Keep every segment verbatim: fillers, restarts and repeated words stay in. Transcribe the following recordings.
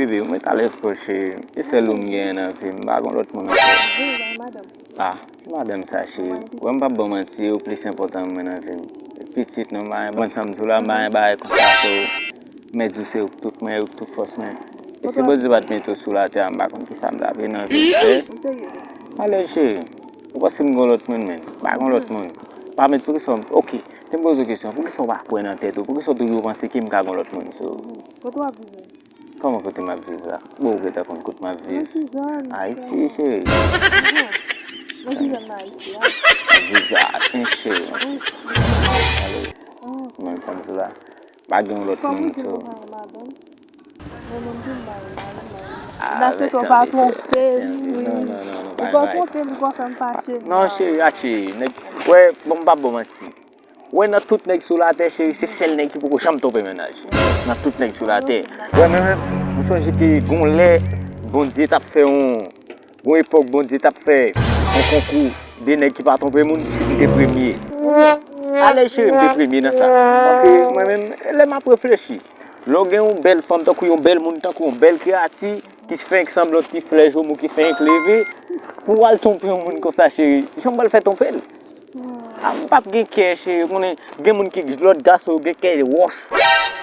Bebe, ou met alèz twòp, cheri. Se sèl ou m genyen nan vi m, m pa gon lòt moun ankò. Ah, ki madanm sa, cheri? Wè, m p ap ba w manti, ou plis enpòtan mwen nan vi m. Pitit, non, m pa gen, konprann sa m di w la, m pa gen bagay konsa, so, mèt di w se ou k tout mwen, ou k tout fòs mwen. E si Bondye pa t mete w sou latè a, m pa konn kisa m t ap ye nan vi m, cheri. Alèz, cheri, ou panse m gon lòt moun, menm? M pa gon lòt moun. Pa met, poukisa, ok, te m poze w kesyon, poukisa w pa kwè nan tèt ou? Poukisa w toujou panse ke m ka gon lòt moun, so? Kote w ap viv menm? Kòman kote m ap viv la? Bon, ou gentan konn kote m ap viv. Nan ki zòn? Ayiti, cheri. Nan ki zòn nan Ayiti a? M ap viv la, Aten, cheri. Wi. Alò, mwen, sa m di la. Pa gen yon lòt moun, so. Kòm ou di m ou pa gen madanm, mwen menm tou m pa gen mari, mwen. Ah, mèsi, cheri. Non, non, non, non, pa gen mari. Ou pa twonpe m, ou pa fè m fache. Non, cheri, a cheri. Nèg, wè, bon, m p ap ba w manti. Wè, nan tout nèg sou latè, cheri, se sèl nèg ki poko janm twonpe mennaj. Nan tout nèg sou latè. Wè, mwen menm, m sonje te gon lè, Bondye t ap fè yon, gon epòk Bondye t ap fè yon konkou de nèg ki pa twonpe moun, se m te premye. Alèz, cheri, m te premye nan sa. Paske mwen menm, lè m ap reflechi, lè w gen yon bèl fanm, tankou yon bèl moun, tankou yon bèl kreyati, ki fenk sanble yon ti flè joumou ki fenk leve, pou w al twonpe yon moun konsa, cheri, jan w pral fè twonpe l? Ah, m p ap gen kè, cheri. Ou konnen, gen moun ki, lòt gason yo gen kè wòch.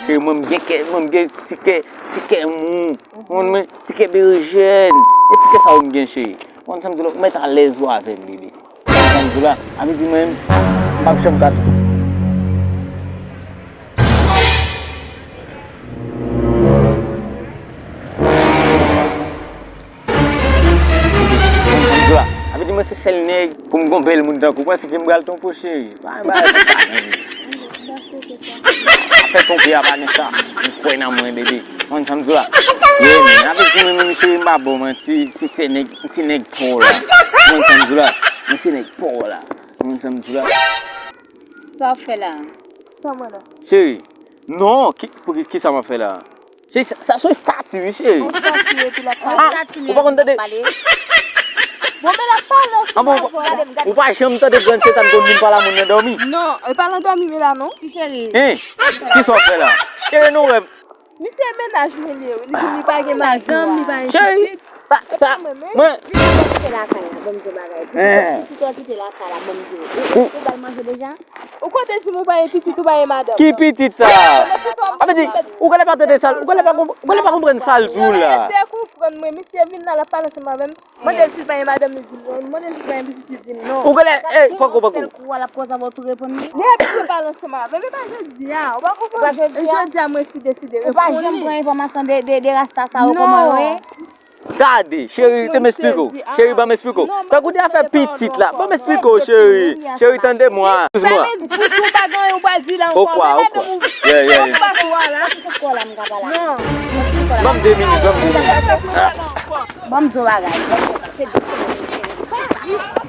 Cheri, mwen, m gen kè, mwen, m gen ti kè, ti kè mou. Ou konprann mwen, ti kè berejèn. E ti kè sa yo m gen, cheri. Ou konn sa m di la, ou mèt alèz ou avè m, bebe. Ou konn sa m di la, a vle di mwen, m p ap janm ka. Sa vle di mwen se sèl nèg pou m gon bèl moun tankou w, panse ke m pral twonpe w, cheri. Pa gen bagay konsa, men. Afè twonpe a pa gen sa. M kwè nan mwen, bebe. Konn sa m di la. Yeah, men. Sa vle di mwen menm, cheri, m pa ba w manti. Si se nèg, si nèg pa w la. Konn sa m di la. Mwen se nèg pa w la. Konn sa m di la. Sa w ap fè la? Sa mwen la? Cheri, non, ki, pou ki, ki sa m ap fè la? Cheri, sa, sa se estati, wi, cheri. Estati, epi l ap pale. Ah, ou pa konn tande? Bon, men l ap pale, ah, bon, ou pa janm tande grann setan konn vin pale a moun nan dòmi? Non, e pa nan dòmi, men la, non. Ti cheri. Hein? Ki sa w ap fè la? Cheri, nou wè. Misye mennaj mwen li ye, wi. Li di li pa gen madanm, li pa gen pitit. Sa, sa, mwen. Li kite lakay la, ban m di w bagay. Pitit ou kite lakay la, ban m di w. Ou, ou ba l manje deja? Ou kote di m ou pa gen pitit, ou pa gen madanm? Ki pitit sa? A vle di, ou genlè pa tande sa, ou genlè pa konp-, ou genlè pa konprann sa l di w la. Misye konprann mwen, misye vin la, l ap pale ansanm avè m. Mande l si l pa gen madanm, li di non. Mande l si l pa gen pitit, li di non. Ou genlè, ey, poko, poko. Sèl kou a l ap koz avè w tou reponn li. Li ap tou pale ansanm avè m, e pa jodi a, ou pa konprann? E jodi a mwen si deside reponn li. Ou pa janm pran enfòmasyon de, de, de rasta sa yo, kòman yo ye? Gade, cheri, te m esplike w. Cheri, ban m esplike w. Tankou de afè pitit la, ban m esplike w, cheri. Cheri, tande mwen. Eskize mwen. Sa vle di, pou si w pa gen anyen, ou pa di la ankò. Okwa, okwa. Yeah, yeah, yeah. Ou pa sou a la. Non. Ban m de minit, ban m de minit. Ah. Ban m di w bagay. Se de sèl ki enterese.